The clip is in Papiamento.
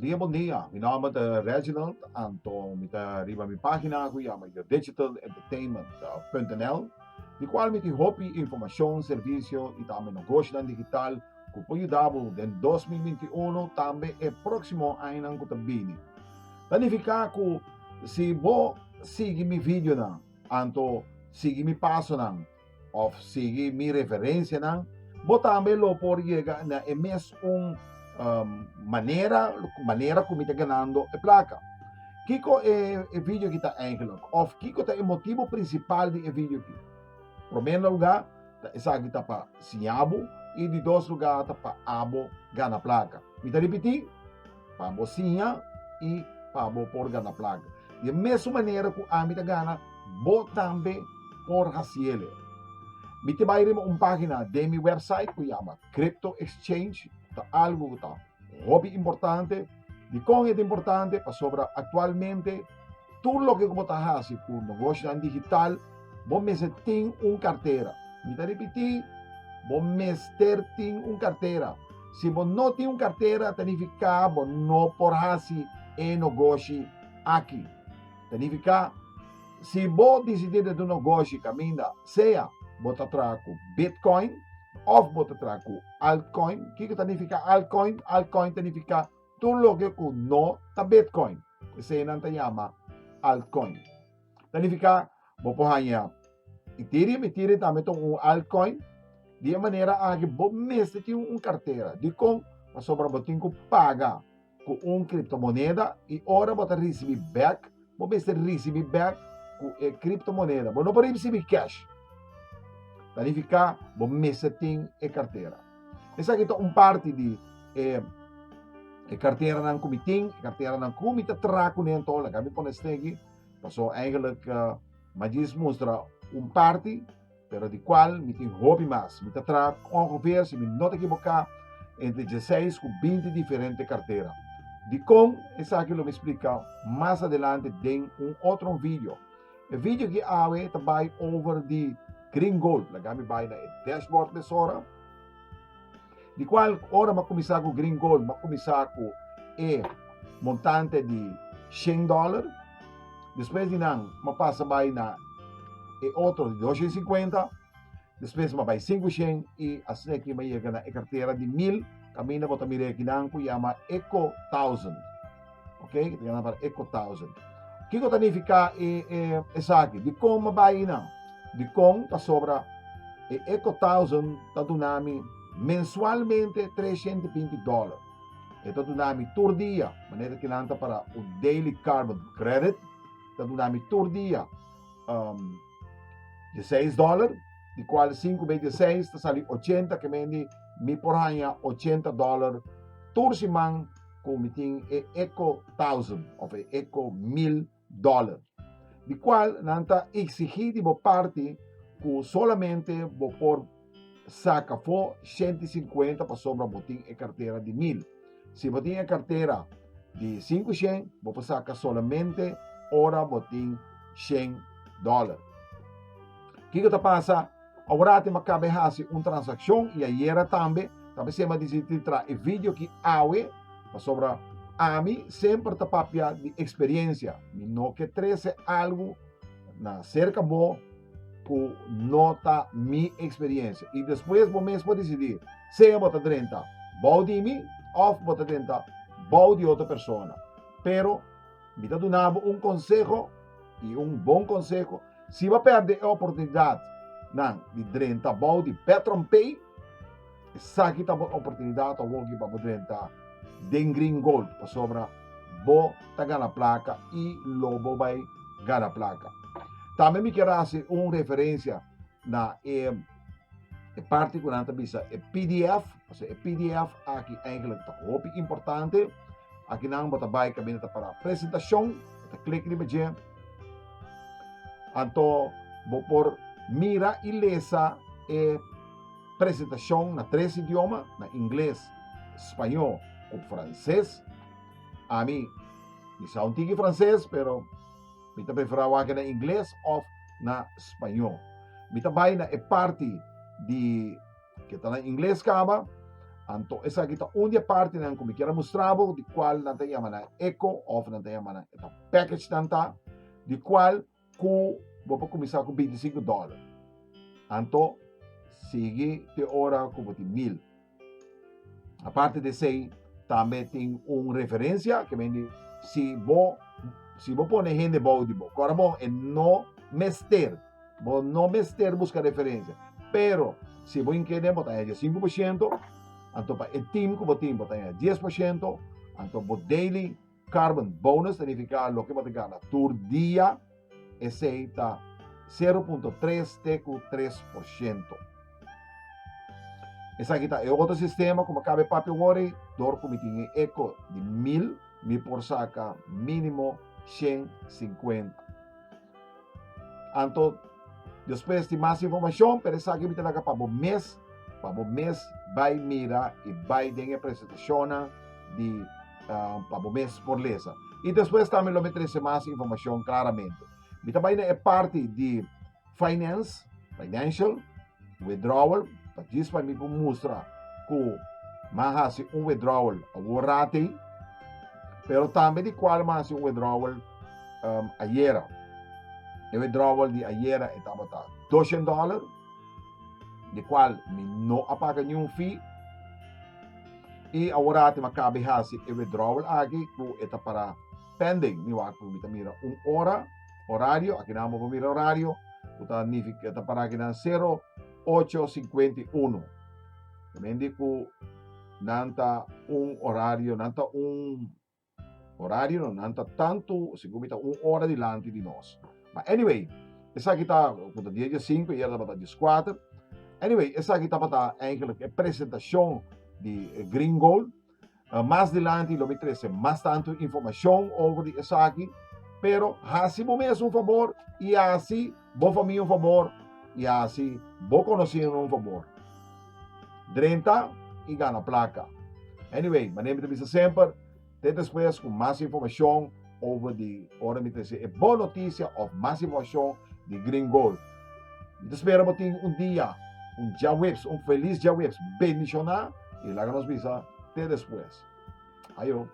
Bon dia, bon dia. Mi nòmber ta Reginald, anto mi ta riba mi página ku yama yourdigitalentertainment.nl, di kual mi tin hopi informashon, servisio i tambe nogoshinan digital ku por yuda bo den 2021 tambe e próksimo añanan ku ta bini. Ta nifiká ku si bo sigui mi videonan, anto sigui mi pasonan, òf sigui mi referensianan, bo tambe lo por yega na e mes un manera, manera ku mi ta ganando e plaka. Kiko e e video aki ta eigenlijk? Òf kiko ta e motibu prinsipal di e video aki? Promé lugá, ta esaki ta pa siña bo i di dos lugá ta pa abo gana plaka. Mi ta ripití, pa bo siña i pa bo por gana plaka. Di e mesun manera ku ami ta gana, bo tambe por hasiele. Mi ta bai riba un página den mi website ku yama Crypto Exchange, ta algu ku ta hopi importante. Dikon e ta importante? Pasobra aktualmente tur loke ku bo ta hasi ku negoshonan digital, bo mester tin un kartera. Mi ta ripití, bo mester tin un kartera. Si bo no tin un kartera, ta nifiká bo no por hasi e negoshi aki. Ta nifiká si bo disidí den tu negoshi kaminda sea bo ta traha ku Bitcoin òf bo ta traha ku altcoin. Kiko ta nifiká altcoin? Altcoin ta nifiká tur loke ku no ta Bitcoin. Esei nan ta yama altcoin. Ta nifiká bo por haña Ethereum, Ethereum tambe ta un altcoin. Di e manera aki bo mester tin un kartera. Dikon? Pasobra bo tin ku paga ku un kriptomoneda i ora bo ta risibí bèk, bo mester risibí bèk ku e kriptomoneda. Bo no por risibí kèsh. Ta nifiká bo mester tin e kartera. Esaki ta un parti di e e karteranan ku mi tin, e karteranan ku mi ta traha kuné anto, laga mi pone steki, paso eigenlijk mi a djis mustra un parti. pero di cual mi tin hopi mas. Mi ta traha ongeveer, si mi no ta ekiboká, entre dieseis ku binti diferente kartera. Dikon? Esaki lo mi splika mas adelante den un otro video. E video aki awe ta bai over di Green Gold. Laga mi bai na e dashboard mesora. Di cual ora mi a cuminsa cu Green Gold, mi a cuminsa cu e montante di shen dollar. Despues di nan, mi a pasa bai na e otro di 250. Despues mi a bai 500 y asina aki mi a yega na e cartera di 1000, caminda bo ta mira akinan cu yama Eco Thousand. Ok, ta yama para Eco Thousand. Kiko ta nifica e, e, esaki? Dikon mi a bai einan? Dikon? Pasobra e Eco Thousand ta duna mi mensualmente 320 dollar. E ta duna mi tur dia, manera kinan ta para un daily carbon credit, ta duna mi tur dia um, 16 dollar, di cual 5 bij 16 ta sali 80, ke men mi por haña 80 dollar tur siman ku mi tin e Eco Thousand of e Eco Mil dollar, di cual nan ta exigi di bo parti cu solamente bo por saca afo 150 pasobra bo tin e cartera di mil. Si bo tin e cartera di 500, bo por saca solamente ora bo tin 100 dollar. Kiko ta pasa? Awor mi a caba haci un transaccion y ayera tambe, tambe se mi a dicidi traha e video aki awe, pasobra ami semper ta papia di experiencia. Mi no ke trece algo na cerca bo cu no ta mi experiencia. Y despues bo mes por dicidi, sea bo ta drenta bou di mi of bo ta drenta bou di otro persona. Pero mi ta duna bo un conseho y un bon conseho. Si bo perde e oportunidad nan di drenta bou di Petron Pay, esaki ta bo oportunidad awoki pa bo drenta den Green Gold, pasobra bo ta gana placa y lo bo bai gana placa. Tambe mi kier haci un referencia na e e parti ku nan ta bisa e PDF, pasobra e PDF aki eigenlijk ta hopi importante. Aki nan bo ta bai kaminda ta para presentashon, bo ta klik riba dje. Anto bo por mira i lesa e presentashon na tres idioma, na ingles, spañó ku franses. Ami mi sa un tiki franses, pero mi ta preferá wak na ingles òf na spañó. Mi ta bai na e parti di ke ta na ingles kaba. Anto esaki ta un di e partinan ku mi kier a mustra bo di kual nan ta yama nan eco òf nan ta yama nan e ta package nan ta di kual ku bo por kuminsá ku 25 dòler. Anto sigui te ora ku bo tin mil. Aparte di esei tambe tin un referensia ke men di si bo si bo pone hende bou di bo kòrda bon e no mester bo no mester buska referensia pero si bo hink'é den bo ta haña 5% anto pa e team ku bo tin bo ta haña 10% anto bo daily carbon bonus ta nifiká loke bo ta gana tur dia esei ta 0.3 te ku 3%. Esaki ta e otro sistema ku mi a kaba e papia awor ei, dor ku mi tin e eko di 1000, mi por saka mínimo 150. Anto, despues tin mas informashon, pero esaki mi ta laga pa bo mes, pa bo mes bai mira i bai den e presentashonnan di pa bo mes por lesa. I despues tambe lo mi trese mas informashon klaramente. Mi ta bai na e parti di finance, financial, withdrawal, pa djis pa mi por mustra ku m'a hasi un withdrawal awor rati, pero tambe di kual m'a hasi un withdrawal um, ayera. E withdrawal di ayera e tabata 200 dollar, di kual mi no a paga niun fee. I awor rati m'a kabi hasi e withdrawal aki ku e ta para pending. Mi wak ku mi ta mira un ora, horario, aki nan bo por mira horario, ku ta nifica, ta para aki nan 08:51. También di ku nan ta un horario, nan ta un horario, no, nan ta tantu, segun mi ta un ora dilanti di nos. But anyway, esaki ta, ku ta dia 5, i tabata 14. Anyway, esaki tabata eigenlijk e presentacion di Green Gold. Mas dilanti lo mi trese mas tantu informacion over di esaki, pero hasi bo mes un fabor i hasi bo famia un fabor i hasi bo conocinan un fabor. Drenta i gana placa. Anyway, manera mi ta bisa semper, te despues cu mas informacion over di ora mi trese e bon noticia of mas informacion di Green Gold. Mi ta spera bo tin un dia, un djaweps, un feliz djaweps bendiciona y laga nos bisa te despues. Ayo.